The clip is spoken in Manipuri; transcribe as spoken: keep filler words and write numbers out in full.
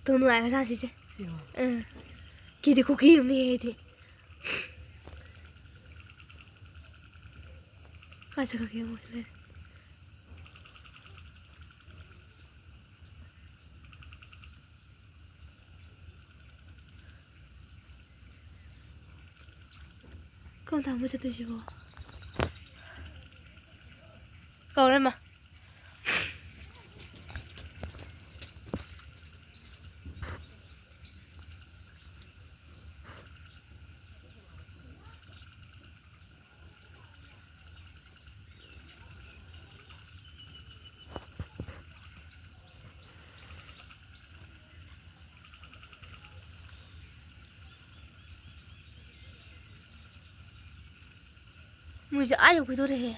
ꯇꯨ ꯅꯨꯡꯉꯥꯏꯈ꯭ꯔꯖꯥꯠ ꯁꯤꯁꯦ꯫ ꯁꯤꯕꯣ? ꯎꯝ꯫ ꯀꯤꯗꯤ ꯈꯨꯀꯤ ꯑꯃꯅꯦ ꯑꯩꯗꯤ꯫ ꯀꯥꯏ ꯆꯠꯈ꯭ꯔꯒꯦ ꯑꯃꯨꯛ ꯂꯩꯔꯦ꯫ ꯀꯔꯝ ꯊꯥꯡꯕ ꯆꯠꯇꯣꯏꯁꯤꯕꯣ? ꯀꯧꯔꯦ ꯃꯥ꯫ ꯃꯣꯏꯁꯦ ꯑꯥ ꯌꯧꯈꯤꯗꯣꯔꯦꯍꯦ꯫